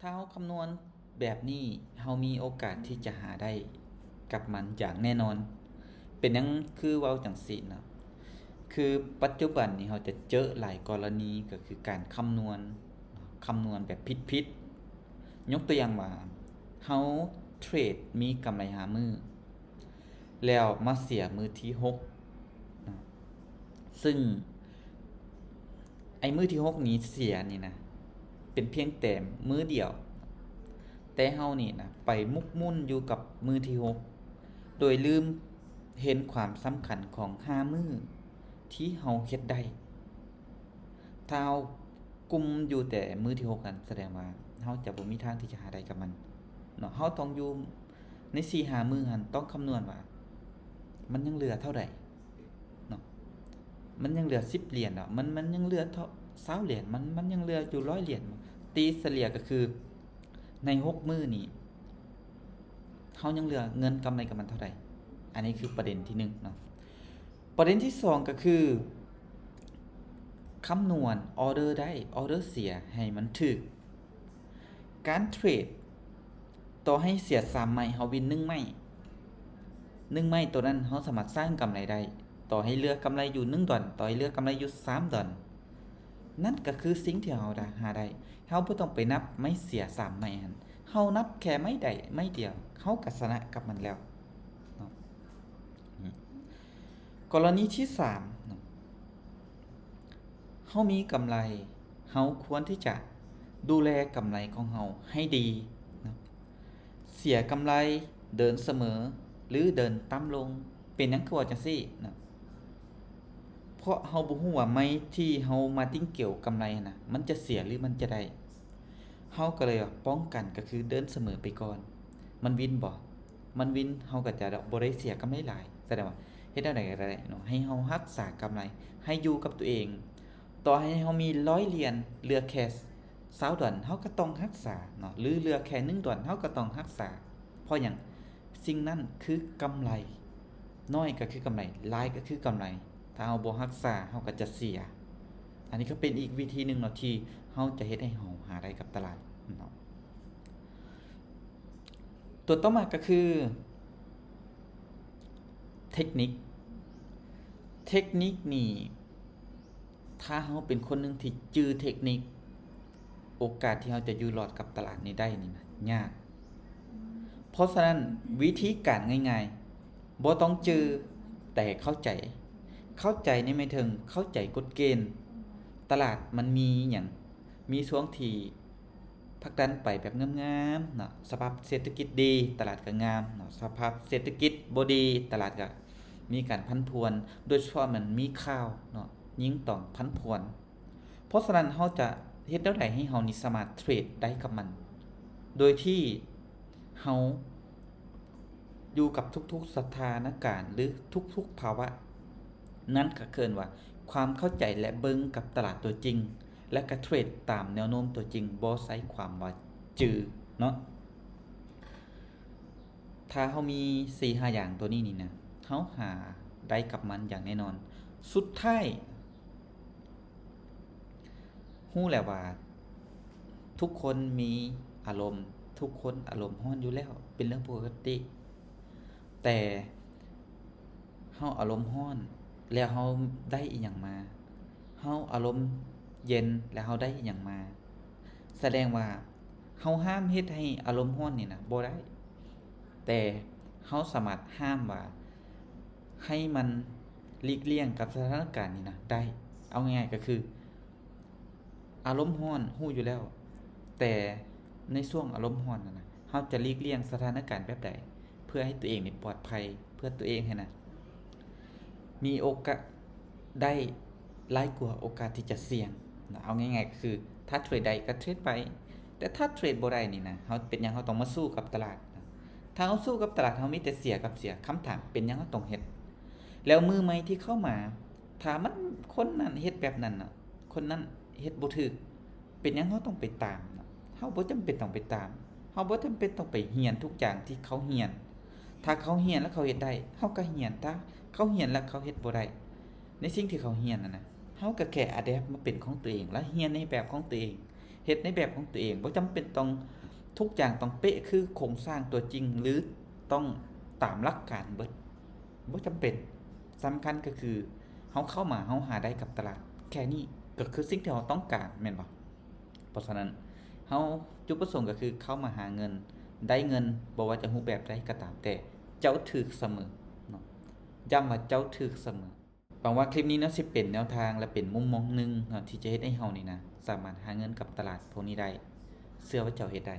ຖ້າເຮົາຄຳນວນແບບນີ້ ເຮົາມີໂອກາດທີ່ຈະຫາໄດ້ກັບມັນຢ່າງແນ່ນອນ. ເປັນຫຍັງຄືເວົ້າຈັ່ງຊີ້ເນາະ? ຄືປັດຈຸບັນນີ້ເຮົາຈະເຈີຫຼາຍກໍລະນີ ກໍຄືການຄຳນວນ ຄຳນວນແບບຜິດໆ. ຍົກຕົວຢ່າງວ່າ ເຮົາເທຣດມີກຳໄລຫ້າມື້ ແລ້ວມາເສຍມື້ທີຫົກເນາະ ຊຶ່ງ ໄອ້ມື້ທີຫົກນີ້ເສຍນີ້ນະ ເປັນພຽງແຕ່ມື້ດຽວ, ແຕ່ເຮົານີ້ນະ ໄປໝົກໝຸ່ນຢູ່ກັບມື້ທີຫົກ ໂດຍລືມເຫັນຄວາມສຳຄັນຂອງຫ້າມື້ທີ່ເຮົາເຮັດໄດ້. ຖ້າເຮົາກຸມຢູ່ແຕ່ມື້ທີຫົກຫັ້ນ ສະແດງວ່າເຮົາຈະບໍ່ມີທາງທີ່ຈະຫາໄດ້ກັບມັນເນາະ. ເຮົາຕ້ອງຢູ່ໃນສີ່ຫ້າມື້ຫັ້ນ ຕ້ອງຄຳນວນວ່າ ມັນຍັງເຫຼືອເທົ່າໃດເນາະ, ມັນຍັງເຫຼືອສິບຫຼຽນເນາະ, ມັນ ມັນຍັງເຫຼືອເທົ່າ ຊາວຫຼຽນ, ມັນ ມັນຍັງເຫຼືອຢູ່ຮ້ອຍຫຼຽນ. ຕີສະເລ່ຍກໍຄືໃນຫົກມື້ນີ້ ເຮົາຍັງເຫຼືອເງິນກຳໄລກັບມັນເທົ່າໃດ? ອັນນີ້ຄືປະເດັນທີໜຶ່ງເນາະ. ປະເດັນທີສອງກໍຄື ຄຳນວນອໍເດີໄດ້ ອໍເດີເສຍໃຫ້ມັນຖືກ. ການເທຣດ ຕໍ່ໃຫ້ເສຍສາມໄມ້ ເຮົາວິນໜຶ່ງໄມ້, ໜຶ່ງໄມ້ໂຕນັ້ນເຮົາສາມາດສ້າງກຳໄລໄດ້. ຕໍ່ໃຫ້ເຫຼືອກຳໄລຢູ່ໜຶ່ງດອນ, ຕໍ່ໃຫ້ເຫຼືອກຳໄລຢູ່ສາມດອນ, ນັ້ນກໍຄືສິ່ງທີ່ເຮົາໄດ້ ຫາໄດ້. ເຮົາບໍ່ຕ້ອງໄປນັບໄມ້ເສຍສາມໄມ້ຫັ້ນ, ເຮົານັບແຄ່ໄມ້ໃດໄມ້ດຽວ ເຮົາກໍຊະນະກັບມັນແລ້ວເນາະ. ອືມ ກໍລະນີທີສາມເນາະ ເຮົາມີກຳໄລ ເຮົາຄວນທີ່ຈະດູແລກຳໄລຂອງເຮົາໃຫ້ດີເນາະ. ເສຍກຳໄລເດີນສະເໝີ ຫຼືເດີນຕ່ຳລົງ. ເປັນຫຍັງຄືວ່າຈັ່ງຊີ້ເນາະ? ເພາະເຮົາບໍ່ຮູ້ວ່າໄມ້ທີ່ເຮົາມາຕິງກຽວກຳໄລຫັ້ນນະ ມັນຈະເສຍ ຫຼື ມັນຈະໄດ້. ເຮົາກໍເລີຍວ່າປ້ອງກັນ ກໍຄືເດີນສະເໝີໄປກ່ອນ. ມັນວິນບໍ່? ມັນວິນ ເຮົາກໍຈະບໍ່ໄດ້ເສຍກຳໄລຫຼາຍ. ສະແດງວ່າເຮັດແນວໃດກໍໄດ້ເນາະ ໃຫ້ເຮົາຮັກສາກຳໄລ ໃຫ້ຢູ່ກັບຕົວເອງ. ຕໍ່ໃຫ້ເຮົາມີຮ້ອຍຫຼຽນ ເຫຼືອແຄ່ຊາວດອນ ເຮົາກໍຕ້ອງຮັກສາເນາະ ຫຼືເຫຼືອແຄ່ໜຶ່ງດອນ ເຮົາກໍຕ້ອງຮັກສາ. ເພາະຫຍັງ? ສິ່ງນັ້ນຄືກຳໄລ, ໜ້ອຍກໍຄືກຳໄລ, ຫຼາຍກໍຄືກຳໄລ. ຖ້າເຮົາບໍ່ຮັກສາ ເຮົາກໍຈະເສຍ. ອັນນີ້ກໍເປັນອີກວິທີໜຶ່ງເນາະ ທີ່ເຮົາຈະເຮັດໃຫ້ເຮົາຫາໄດ້ກັບຕະຫຼາດເນາະ. ຕົວຕໍ່ມາກໍຄືເທັກນິກ. ເທັກນິກນີ້ ຖ້າເຮົາເປັນຄົນໜຶ່ງທີ່ຈື່ເທັກນິກ, ໂອກາດທີ່ເຮົາຈະຢູ່ລອດກັບຕະຫຼາດນີ້ໄດ້ນີ້ນະ ຍາກ. ເພາະສະນັ້ນ ວິທີການງ່າຍໆ ບໍ່ຕ້ອງຈື່ ແຕ່ເຂົ້າໃຈ. ເຂົ້າໃຈນີ້ໝາຍເຖິງເຂົ້າໃຈກົດເກນ. ຕະຫຼາດມັນມີຫຍັງ? ມີຊ່ວງທີ່ ຜັກດັນໄປແບບງາມໆເນາະ, ສະພາບເສດຖະກິດດີ ຕະຫຼາດກໍງາມເນາະ, ສະພາບເສດຖະກິດບໍ່ດີ ຕະຫຼາດກໍມີການຜັນຜວນ, ໂດຍສະເພາະມັນມີຂ່າວເນາະ ຍິງຕ້ອງຜັນຜວນ. ເພາະສະນັ້ນ ເຮົາຈະເຮັດແນວໃດໃຫ້ເຮົານີ້ສາມາດເທຣດໄດ້ກັບມັນ ໂດຍທີ່ເຮົາຢູ່ກັບທຸກໆສະຖານະການ ຫຼື ທຸກໆພາວະ? ນັ້ນກໍເອີ້ນວ່າຄວາມເຂົ້າໃຈ ແລະ ເບິ່ງກັບຕະຫຼາດຕົວຈິງ ແລະ ກະເທຣດຕາມແນວໂນ້ມຕົວຈິງ, ບໍ່ໃຊ້ຄວາມວ່າຈື່ເນາະ. ຖ້າເຮົາມີສີ່ຫ້າຢ່າງຕົວນີ້ນີ້ນະ, ເຮົາຫາໄດ້ກັບມັນຢ່າງແນ່ນອນ. ສຸດທ້າຍ ຮູ້ແລ້ວວ່າທຸກຄົນມີອາລົມ, ທຸກຄົນອາລົມຮ້ອນຢູ່ແລ້ວ, ເປັນເລື່ອງປົກກະຕິ. ແຕ່ ເຮົາອາລົມຮ້ອນ ແລ້ວເຮົາໄດ້ອີ່ຫຍັງມາ? ເຮົາອາລົມເຢັນ ແລ້ວເຮົາໄດ້ອີ່ຫຍັງມາ? ສະແດງວ່າເຮົາຫ້າມເຮັດໃຫ້ອາລົມຮ້ອນນີ້ນະບໍ່ໄດ້, ແຕ່ເຮົາສາມາດຫ້າມວ່າໃຫ້ມັນຫຼີກລ່ຽງກັບສະຖານະການນີ້ນະໄດ້. ເອົາງ່າຍໆກໍຄື ອາລົມຮ້ອນຮູ້ຢູ່ແລ້ວ, ແຕ່ໃນຊ່ວງອາລົມຮ້ອນນັ້ນນະ ເຮົາຈະຫຼີກລ່ຽງສະຖານະການແບບໃດ ເພື່ອໃຫ້ຕົວເອງນີ້ປອດໄພ, ເພື່ອຕົວເອງຫັ້ນນະ ມີໂອກາດໄດ້ຫຼາຍກວ່າໂອກາດທີ່ຈະສ່ຽງນະ. ເອົາງ່າຍໆກໍຄື ຖ້າເທຣດໄດ້ກໍເທຣດໄປ, ແຕ່ຖ້າເທຣດບໍ່ໄດ້ນີ້ນະ ເຮົາ ເປັນຫຍັງເຮົາຕ້ອງມາສູ້ກັບຕະຫຼາດນະ? ຖ້າເຮົາສູ້ກັບຕະຫຼາດ ເຮົາມີແຕ່ເສຍກັບເສຍ. ຄຳຖາມ ເປັນຫຍັງເຮົາຕ້ອງເຮັດ? ແລ້ວມືໃໝ່ທີ່ເຂົ້າມາ ຖ້າມັນ ຄົນນັ້ນເຮັດແບບນັ້ນນະ, ຄົນນັ້ນເຮັດບໍ່ຖືກ, ເປັນຫຍັງເຮົາຕ້ອງໄປຕາມນະ? ເຮົາບໍ່ຈຳເປັນຕ້ອງໄປຕາມ, ເຮົາບໍ່ຈຳເປັນຕ້ອງໄປຮຽນທຸກຢ່າງທີ່ເຂົາຮຽນ. ຖ້າເຂົາຮຽນແລ້ວເຂົາເຮັດໄດ້, ເຮົາກໍຮຽນ, ຖ້າເຂົາຮຽນແລ້ວເຂົາເຮັດບໍ່ໄດ້ ໃນສິ່ງທີ່ເຂົາຮຽນນັ້ນນະ, ເຮົາກໍແຄ່ອາແດັບມາເປັນຂອງຕົວເອງ ແລ້ວຮຽນໃນແບບຂອງຕົວເອງ, ເຮັດໃນແບບຂອງຕົວເອງ, ບໍ່ຈຳເປັນຕ້ອງ ທຸກຢ່າງຕ້ອງເປະຄືໂຄງສ້າງຕົວຈິງ ຫຼື ຕ້ອງຕາມຫຼັກການເບິດ, ບໍ່ຈຳເປັນ. ສຳຄັນກໍຄືເຮົາເຂົ້າມາ ເຮົາຫາໄດ້ກັບຕະຫຼາດ, ແຄ່ນີ້ກໍຄືສິ່ງທີ່ເຮົາຕ້ອງການ ແມ່ນບໍ່? ເພາະສະນັ້ນ ເຮົາ ຈຸດປະສົງກໍຄືເຂົ້າມາຫາເງິນ, ໄດ້ເງິນ, ບໍ່ວ່າຈະຮູບແບບໃດກໍຕາມແຕ່, ເຈົ້າຖືກສະເໝີເນາະ, ຢ້ຳວ່າເຈົ້າຖືກສະເໝີ. ຫວັງວ່າຄລິບນີ້ເນາະ ຊິເປັນແນວທາງ ແລະ ເປັນມຸມມອງໜຶ່ງເນາະ ທີ່ຈະເຮັດໃຫ້ເຮົານີ້ນະ ສາມາດຫາເງິນກັບຕະຫຼາດພວກນີ້ໄດ້. ເຊື່ອວ່າເຈົ້າເຮັດໄດ້.